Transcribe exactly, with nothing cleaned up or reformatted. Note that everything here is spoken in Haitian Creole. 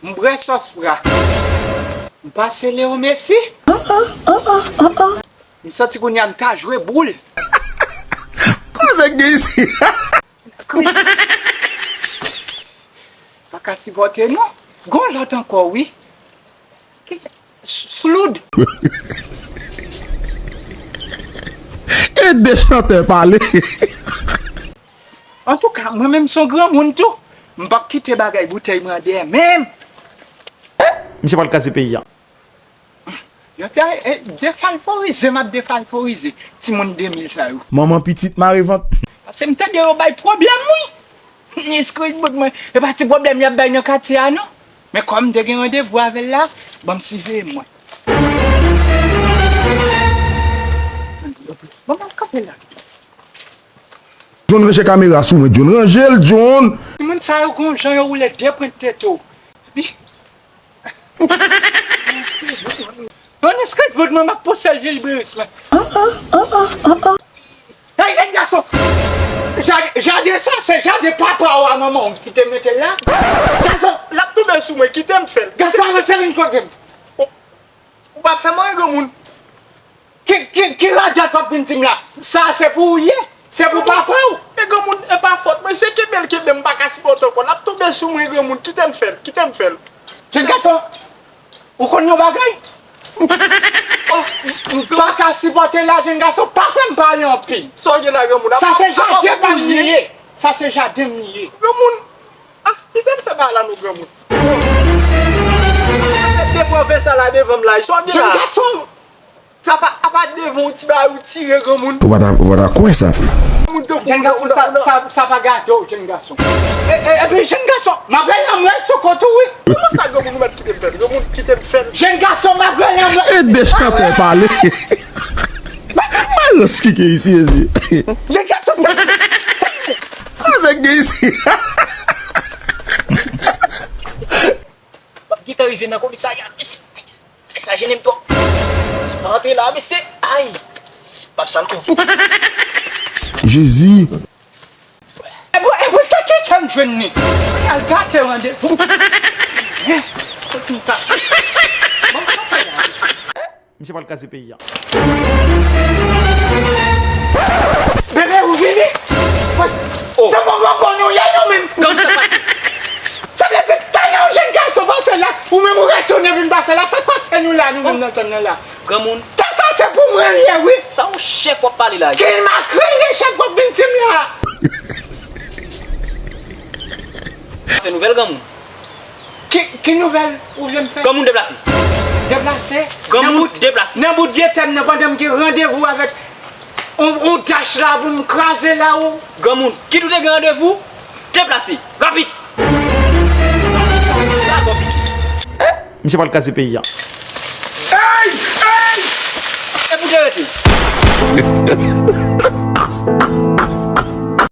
M bwè sòs pra. M pase Leo Messi. M santi kounye a m ta jwe boul. Kote gen isi? Pa ka sipòte non. Gon lòt ankò wi. Ki Sloud. E de chantè pale. Antouka, mwen menm se yon granmoun tou. M p ap kite bagay boutèy mwen an dèyè menm. Misye pral kraze peyi a. Yo te e, defalforize, m ap defalforize timoun de mil sa yo. Manman pitit mare vant. Paske m tande yo bay pwoblèm wi. Excuse bout mwen. E pa ti pwoblèm y ap bay nan katye a non. Men kòm m te gen randevou avè l la, ban m siveye mwen. Bon, m ap kanpe la. John ranje kamera sou mwen, John ranje l, John. Timoun sa yo gon jan yo woule de pwent tete w. Yon excuse bout mwen, m ap pouse l Jilberis mwen. Hey jèn gason! Jaden sa se jaden papa w a manman w ki te mete l la. Gason! L ap tonbe sou mwen, kite m fè l. Gason avanse vin kote m. Ou pa fè m anyen granmoun. Ki, ki, ki radòt w ap vin di m la? Sa se pou ou ye? Se pou papa w? E granmoun, e pa fòt mwen, se kenbe l kenbe m, m pa ka sipòte ankò. L ap tonbe sou mwen granmoun, kite m fè l, kite m fè l. Jèn gason, ou konn yon bagay? M pa ka sipòte la jèn gason, pa fè m pale anpil. Sa w gen la granmoun? Sa se jaden pa m li ye. Sa se jaden m li ye. Granmoun, ah, kite m fè bagay la non granmoun. Defwa fè sa la devan m la, sa w gen la? Jèn gason, Sa pa, apa devan w ti bagay ou tire granmoun. Ou pa ta, ou pa ta kwè sa. Moun tankou jèn gason, sa, sa, sa pa gade w, jèn gason. E, e, epi jèn gason, m ap rele anmwey sou kont ou wi. Kòman sa granmoun ou mèt kite m fè l? Granmoun kite m fè l. Jèn gason, m ap rele anmwey. E de chantè pale. Malòs ki gen isi, isi. Jèn gason, Avèk gen isi. M ap gentan rive nan komisarya, mesye. Bagay sa jennen m twòp. Si m pa antre la, mesye, ay! M ap sal kou. Jezi. E pou, e pou tèt ki tèm jwenn ni. Al gate randevou. Fòk m ta. Bon, sa fè la. Misye pral kraze peyi a. Bebe, ou vini? Se bon bon bon nou ye nou menm. Granmoun sa pase. Sa vle di talè yon jèn gason pase la, ou menm ou retounen vin pase la, sa k pase nou la, nou menm nan zòn nan la? Granmoun. Tan sa se pou mwen l ye wi. Sa yon chèf w ap pale la? Ki makrel de chèf w ap vin di m la? Fè nouvèl granmoun. Ki, ki nouvèl ou vle m fè? Granmoun deplase. Deplase? Granmoun deplase. Nan bout vye tèm nan pandan m gen randevou avèk yon, yon dach la pou m kraze la ou. Granmoun, kit ou te gen randevou, deplase. Rapid! Sa bon pitit. Misye pral kraze peyi a. Ey! Ey! E pou te rete.